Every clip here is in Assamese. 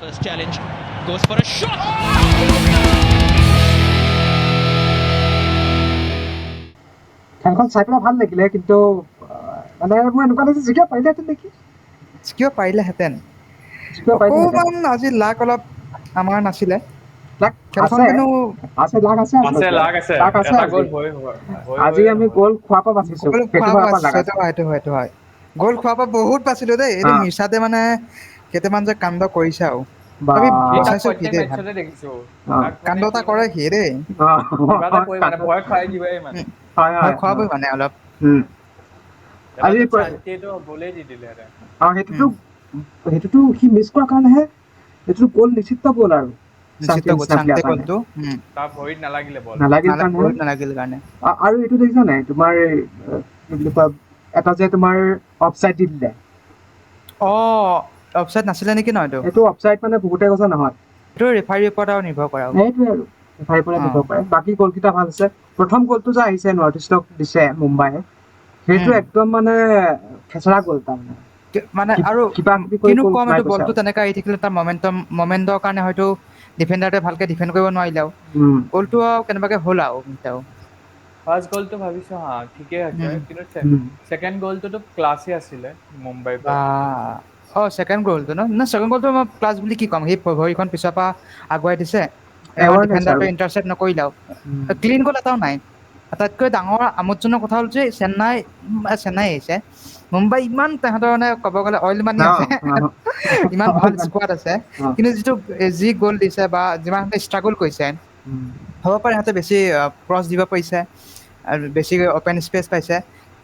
First challenge goes for a shot. খেলখন চাই পেলাই ভাল লাগিলে, কিন্তু মানে মোৰ এনেকুৱা লাগিছে জিকিব পাৰিলেহেঁতেন নেকি। জিকিব পাৰিলেহেঁতেন। জিকিব পাৰিলেহেঁতেন। অকণমান আজি লাক অলপ আমাৰ নাছিলে। লাক খেলখন আছে, কিন্তু আছে, লাক আছে, আছে, লাক আছে। লাক আছে। এটা আজি। গ'ল হৈ হৈ আজি আমি গ'ল খোৱাৰ পৰা বাচিছো। গ'ল সেইটো খোৱাৰ ফালৰ পৰা পৰা লাক সেইটো আছে। হয়, সেইটো হয়, সেইটো হয়। গ'ল খোৱাৰ পৰা বহুত বাচিলো দেই। এইটো মিছাতে মানে কেইটামান যে কাণ্ড কৰিছে আৰু। বা আমি সি তাক বচাইছো সি প্ৰত্যেক দেই ভাল। মেচতে দেখিছো। তাক মানে কাণ্ড এটা কি কৰে সি দেই। কিবা এটা কৰি মানে ভয় খুৱাই দিবই মানে। হয়, ভয় হয়, খুৱাবই মানে অলপ। আজি এটা শান্তিয়েতো গ'লেই দি দিলেহেঁতেন। সেইটোতো সি মিছ কৰাৰ কাৰণেহে, সেইটোতো গ'ল, নিশ্চিত গ'ল আৰু। নিশ্চিত গ'ল, চান্তে চান্তে কাৰণে। গ'লটো। তাৰ ভৰিত নালাগিলে বল। নালাগিল কাৰণে। ভৰিত নালাগিল কাৰণে। আৰু এইটো দেখিছা নাই তোমাৰ, কি বুলি কয়, এটা যে তোমাৰ অফচাইড দি দিলে। অফচাইড নাছিলে নেকি ন এইটো? এইটো অফচাইড মানে বহুতে কৈছে নহয়। এইটো ৰেফাৰীৰ ওপৰত আৰু নিৰ্ভৰ কৰে আৰু। সেইটোৱে আৰু ৰেফাৰীৰ ওপৰত নিৰ্ভৰ কৰে। বাকী গ'লকেইটা ভাল হৈছে। প্ৰথম গ'লটো যে আহিছে নৰ্থ ইষ্টক দিছে মুম্বাই, সেইটো একদম মানে খেচৰা গ'ল তাৰমানে। মানে আৰু কিবা কিবি কৰি কিনো গ'ল কম, সোমাই এইটো গৈছে বলটো আৰু। তেনেকে আহি থাকিলে তাৰ মমেণ্টৰ কাৰণে হয়তো ডিফেণ্ডাৰটোৱে ভালকে ডিফেণ্ড কৰিব নোৱাৰিলে আৰু। গ'লটো আৰু কেনেবাকে হ'ল আৰু তেওঁ। ফাৰ্ষ্ট গ'লটো ভাবিছো হা ঠিকেই আছে, কিন্তু ছেকেণ্ড গ'লটোতো ক্লাছে আছিলে মুম্বাইৰ পৰা। ছেকেণ্ড গ'লটো ন? না, ছেকেণ্ড গ'লটো মই ক্লাছ বুলি কি ক'ম, সেই ভৰিখন পিছৰ পৰা আগুৱাই দিছে, Awareness ডিফেণ্ডাৰটোৱে আৰু। ইণ্টাৰচেপ্ট নকৰিলে আৰু। ক্লিন গ'ল এটাও নাই। আটাইতকৈ ডাঙৰ আমোদজনক কথা হ'ল যে চেন্নাই আহিছে, মুম্বাই ইমান তাহাঁতৰ মানে ক'ব গ'লে অইল মানি আছে, ইমান ভাল স্কোৱাড আছে, কিন্তু যি গ'ল দিছে বা যিমান সিহঁতে ষ্ট্ৰাগল কৰিছে, হ'ব পাৰে সিহঁতে বেছি ক্ৰছ দিব পাৰিছে আৰু বেছি অপেন স্পেচ পাইছে,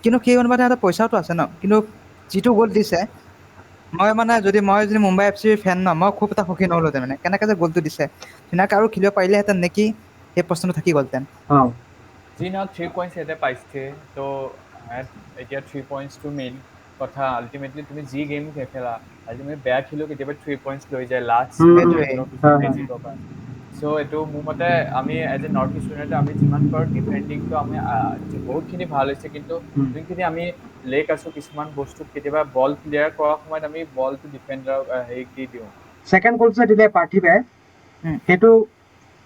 কিন্তু সেই অনুপাতে সিহঁতৰ পইচাওতো আছে ন। কিন্তু যিটো গ'ল দিছে, মই মানে যদি মই যদি মুম্বাই এফ চিৰ ফেন ন, মই খুব এটা সুখী নহ'লোহেঁতেন মানে কেনেকে যে গ'লটো দিছে, ধুনীয়াকে আৰু খেলিব পাৰিলেহেঁতেন নেকি, সেই প্ৰশ্নটো থাকি গ'লহেঁতেন। যি নহওক 3 পইণ্টছ সিহঁতে পাইছে, ত' এতিয়া 3 পইণ্টছটো মেইন কথা। আল্টিমেটলি তুমি যি গেম খেলা, আল্টিমেটলি বেয়া খেলেও কেতিয়াবা 3 পইণ্টছ লৈ যায় লাষ্ট সেইটোৱে। জিকিব পাৰে। চ' এইটো মোৰ মতে আমি as a North East United আমি যিমান পাৰোঁ ডিফেণ্ডিংটো আমি বহুতখিনি ভাল হৈছে, কিন্তু যোনখিনি আমি লেক আছোঁ কিছুমান বস্তুত, কেতিয়াবা বল ক্লিয়াৰ কৰাৰ সময়ত আমি বলটো ডিফেণ্ডাৰক হেৰিক দি দিওঁ। ছেকেণ্ড গ'লটো যে দিলে পাৰ্থিৱে, সেইটো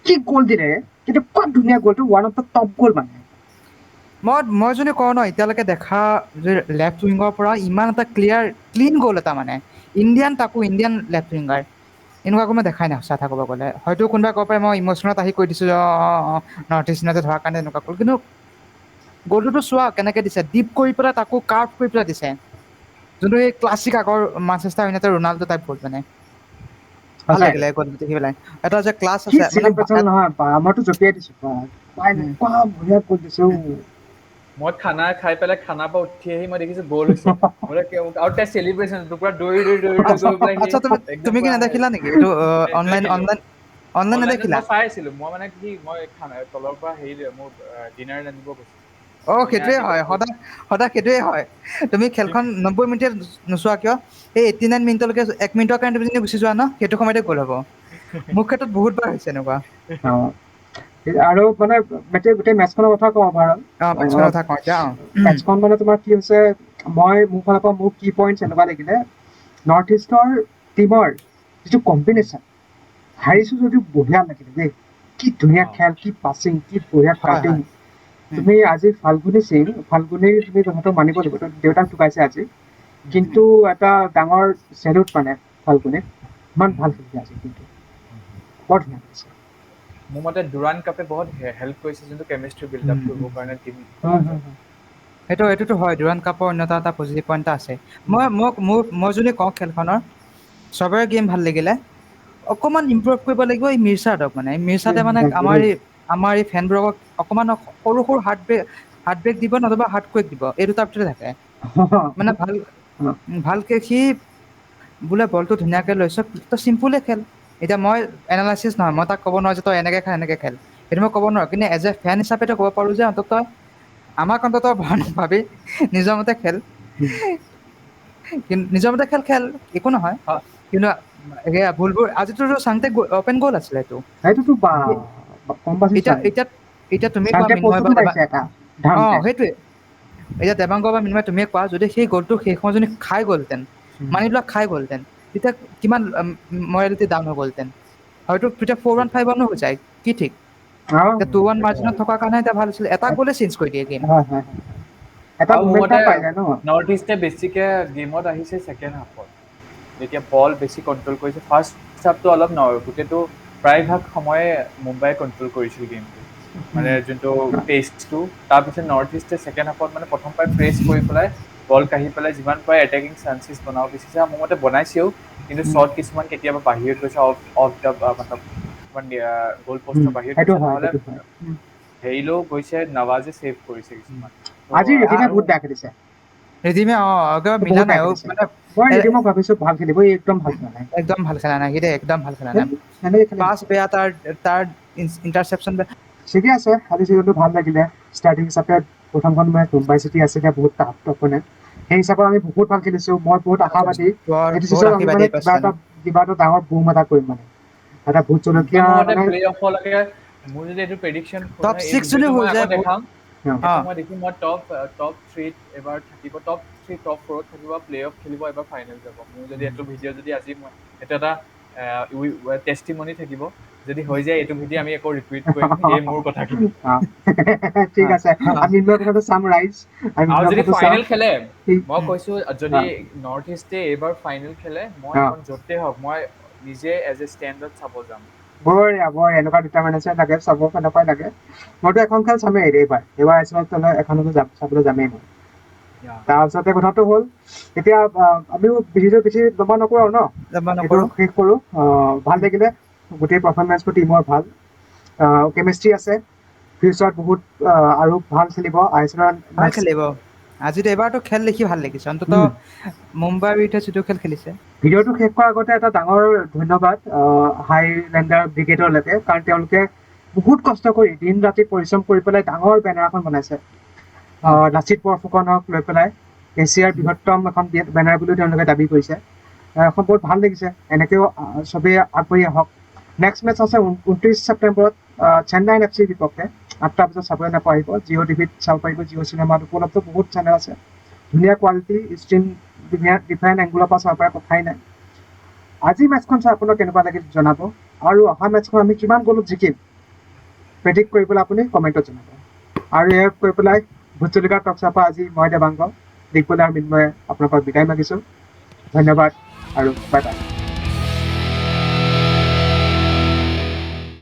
কি গ'ল দিলে, কিন্তু ক'ত ধুনীয়া গ'লটো, one of the top goal মানে। মই যদি কওঁ ন, এতিয়ালৈকে দেখা যে লেফ্ট উইঙৰ পৰা ইমান এটা ক্লিয়াৰ ক্লিন গ'ল এটা মানে, ইণ্ডিয়ান, তাকো ইণ্ডিয়ান লেফ্ট উইংগাৰ, এনেকুৱা মই দেখাই নাই সঁচা কথা ক'ব গ'লে। হয়তো কোনোবাই ক'ব পাৰে মই ইম'চনত আহি কৈ দিছোঁ, নৰ্থ ইষ্ট ইউনাইটেড হোৱাৰ কাৰণে এনেকুৱা গ'ল, কিন্তু গ'লটোতো চোৱা কেনেকে দিছে, ডিপ কৰি পেলাই তাকো কাৰ্ভ কৰি পেলাই দিছে, যোনটো এই ক্লাছিক আগৰ মানচেষ্টাৰ ইউনাইটেড ৰনাল্ডো টাইপ গ'ল মানে। ভাল লাগিলে গ'লটো দেখি পেলাই, এটা যে ক্লাছ কি আছে, মানে celebration নহয়, বা, মইতো জঁপিয়াই দিছো, বা, বা, এনেকুৱা বঢ়িয়া গ'ল দিছে, ঔ। মই খানা খাই পেলাই খানাৰ পৰা উঠি আহি মই দেখিছো গ'ল হৈছে। বোলে কিয়, আৰু তাই চেলিব্ৰেচন পুৰা দৌৰি দৌৰি দৌৰি দৌৰি গৈ পেলাই সি আচ্ছা, একদম তুমি কি পুৰা নেদেখিলা নেকি এইটো, এই দেখিলো। অনলাইন অনলাইনত নেদেখিলা? মই চাই আছিলো। মই মানে কি, মই খানা তলৰ পৰা হেৰি মোৰ, ডিনাৰ আনিব গৈছিলো। সেইটোৱে হয়, সদায় সেইটোৱে হয়। তুমি খেলখন 90 মিনিটে নোচোৱা কিয়, এই 89 মিনিটলৈকে 1 মিনিটৰ কাৰণে তুমি যদি গুচি যোৱা ন, সেইটো সময়তে গ'ল হ'ব। মোৰ ক্ষেত্ৰত বহুত বাৰ হৈছে এনেকুৱা। আৰু মানে গোটেই মেচখনৰ কথা কওঁ ভাৰত। মেচখনৰ কথা কওঁ এতিয়া, অ। মেচখন মানে তোমাৰ কি হৈছে, মোৰ ফালৰ পৰা মোৰ কি পইণ্টছ এনেকুৱা লাগিলে, নৰ্থ ইষ্টৰ টিমৰ যিটো কম্বিনেশ্যন, হাৰিছো যদিও বঢ়িয়া লাগিলে দেই, কি ধুনীয়া খেল, কি পাছিং, কি বঢ়িয়া কাটিং। তুমি আজি ফাল্গুনী সিং, ফাল্গুনীৰ তুমি কথাটো মানিব লাগিব, দেউতাক ঢুকাইছে আজি, কিন্তু এটা ডাঙৰ চেলুট মানে ফাল্গুনীক, ইমান ভাল খেলিছে আজি, কিন্তু বৰ ধুনীয়া খেলিছে। মোৰ মতে ডুৰান কাপে বহুত হেল্প কৰিছে যোনটো কেমিষ্ট্ৰি বিল্ড আপ কৰিবৰ কাৰণে টিম। এইটোতো হয়, ডুৰান কাপৰ অন্য এটা পজিটিভ পইণ্ট এটা আছে। মই যদি কওঁ খেলখনৰ চবৰে গেম ভাল লাগিলে, অকণমান ইম্প্ৰুভ কৰিব লাগিব এই মিৰ্চাদক মানে। এই মিৰ্চাদে মানে আমাৰ এই ফেনবোৰক অকণমান সৰু সৰু হাৰ্ট ব্ৰেক দিব, নতুবা হাৰ্ট কুৱেক দিব, এই দুটাৰ ভিতৰতে থাকে। মানে ভালকে সি বোলে বলটো ধুনীয়াকে লৈছ, তই চিম্পুলে খেল। এতিয়া মই এনালাইচিছ নহয়, মই তাক ক'ব নোৱাৰো যে তই এনেকে খেল, এনেকে খেল, সেইটো মই ক'ব নোৱাৰো, কিন্তু এজ এ ফেন হিচাপে তই ক'ব পাৰো যে অন্ততঃ আমাক অন্ততঃ ভাবি নিজৰ মতে খেল, কিন্তু নিজৰ মতে খেল খেল একো নহয়। কিন্তু এয়া ভুলবোৰ আজিতো চাংতে অপেন গ'ল আছিলে এইটো। সেইটোতো বা, কম বাছি চাই। এতিয়া তুমি কোৱা চাংতে মিন্ময় প'ষ্টটো বা পাইছে এটা, ধামকে। সেইটোৱে। এতিয়া দেৱাংগ বা মিন্ময় তুমিয়ে কোৱা, যদি সেই গ'লটো সেই সময়ত যদি খাই গ'লহেঁতেন, মানি লোৱা খাই গ'লহেঁতেন, তেতিয়া কিমান মৰেলিটি ডাউন হৈ গ'লহেঁতেন। হয়তো তেতিয়া 4-1 5-1 হৈ যায়, কি ঠিক। 2-1 মাৰ্জিনত থকাৰ কাৰণে এতিয়া ভাল হৈছিলে, এটা গ'লে চেঞ্জ কৰি দিয়ে গেম। নৰ্থ ইষ্টে বেছিকে গেমত আহিছে ছেকেণ্ড হাফত, যেতিয়া বল বেছি কণ্ট্ৰল কৰিছে। ফাৰ্ষ্ট হাফটো অলপ গোটেইটো প্ৰায়ভাগ সময়ে মুম্বাই কণ্ট্ৰল কৰিছিল গেমটো, মানে যোনটো পেচটো। তাৰপিছত নৰ্থ ইষ্টে ছেকেণ্ড হাফত মানে প্ৰথম পৰাই প্ৰেছ কৰি পেলাই বল কাঢ়ি পেলাই যিমান পাৰে এটেকিং চান্সেছ বনাব বিচাৰিছে, মোৰ মতে বনাইছেও, কিন্তু শ্বট কিছুমান কেতিয়াবা বাহিৰত গৈছে, অফ অফ the মতলব গ'ল পষ্টৰ বাহিৰত গৈছে, নহ'লে হেৰিলেও গৈছে, নৱাজে ছেভ কৰিছে কিছুমান। আজি ৰিধিমে বহুত বেয়া খেলিছে। ৰিধিমে মিলা নাই, মানে মই ৰিধিমক ভাবিছো ভাল খেলিব, একদম ভাল খেলা নাই, একদম ভাল খেলা নাই, একদম ভাল খেলা নাই। পাছ বেয়া, তাৰ তাৰ ইণ্টাৰচেপশ্যন বেয়া। ঠিকে আছে, আজি চিজনটো ভাল লাগিলে। ষ্টাৰ্টিং হিচাপে প্ৰথমখন মেচ মুম্বাই চিটি আছিলে, বহুত টাফ অপনেণ্ট, সেই হিচাপত আমি বহুত ভাল খেলিছো। মই বহুত আশাবাদী এইটো চিজনত আমি মানে কিবা এটা ডাঙৰ বুম এটা কৰিম, মানে এটা ভূত জলকীয়া প্লে অফলৈকে। মোৰ যদি এইটো প্ৰেডিকশ্যন টপ 6 যদি হৈ যায়, মই দেখিম মই টপ 3 এবাৰ থাকিব, টপ 3 টপ 4 থাকিব, প্লে অফ খেলিব, এবাৰ ফাইনেল যাব। মোৰ যদি এইটো ভিডিঅ' যদি আজি মই এইটো এটা টেষ্টিমনি থাকিব, যদি হৈ যায় এইটো ভিডিঅ' আমি আকৌ ৰিপিট কৰিম এই মোৰ কথাখিনি। ঠিক আছে, আমি কথাটো চাম ৰাইজ। আৰু যদি ফাইনেল খেলে, মই কৈছো যদি নৰ্থ ইষ্টে এইবাৰ ফাইনেল খেলে, মই এখন য'তে হওক মই নিজে এজ এ ষ্টেণ্ডত চাব যাম। বঢ়িয়া বঢ়িয়া, এনেকুৱা দুটা মেনেজাৰ লাগে, চাব কেনেকুৱাই লাগে। মইতো এখন খেল চামেই এইবাৰ, এইবাৰ আইএছএলত এখনতো চাবলৈ যামেই মই। তাৰপিছতে কথাটো হ'ল এতিয়া আমিও ভিডিঅ' বেছি লম্বা নকৰোঁ আৰু ন, শেষ কৰোঁ। ভাল লাগিলে গোটেই পাৰফৰ্মেঞ্চটো টিমৰ, ভাল কেমিষ্ট্ৰি আছে, ফিউচাৰত বহুত আৰু ভাল খেলিব আইএছএলৰ, ভাল খেলিব। আজিতো এবাৰতো খেল দেখি ভাল লাগিছে, অন্ততঃ মুম্বাইৰ বিৰুদ্ধে যিটো খেল খেলিছে। ভিডিঅ'টো শেষ কৰাৰ আগতে এটা ডাঙৰ ধন্যবাদ হাইলেণ্ডাৰ ব্ৰিগেডৰলৈকে, কাৰণ তেওঁলোকে বহুত কষ্ট কৰি দিন ৰাতি পৰিশ্ৰম কৰি পেলাই ডাঙৰ বেনাৰ এখন বনাইছে লাচিত বৰফুকনক লৈ পেলাই, এছিয়াৰ বৃহত্তম এখন বেনাৰ বুলিও তেওঁলোকে দাবী কৰিছে। এখন বহুত ভাল লাগিছে, এনেকৈও চবেই আগবাঢ়ি আহক। নেক্সট মেচ আছে 29 ছেপ্টেম্বৰত চেন্নাইন এফ চিৰ বিপক্ষে, 8টা বজাত চাবলৈ নাপাহৰিব। জিঅ' টিভিত চাব পাৰিব, জিঅ' চিনেমাত উপলব্ধ বহুত চেনেল আছে, ধুনীয়া কোৱালিটি ষ্ট্ৰীম, ডিফাৰেণ্ট এংগুলৰ পৰা চাব পাৰে, কথাই নাই। আজি মেচখন চাই আপোনাক কেনেকুৱা লাগিল জনাব, আৰু অহা মেচখন আমি কিমান গ'লত জিকিম প্ৰেডিক্ট কৰিবলৈ আপুনি কমেণ্টত জনাব। আৰু এয়া কৈ পেলাই ভূত জলকীয়া টকছৰ পৰা আজি মই দেৱাংগ, দিগবল আৰু মৃন্ময়ে আপোনালোকক বিদায় মাগিছোঁ। ধন্যবাদ আৰু বাই বাই।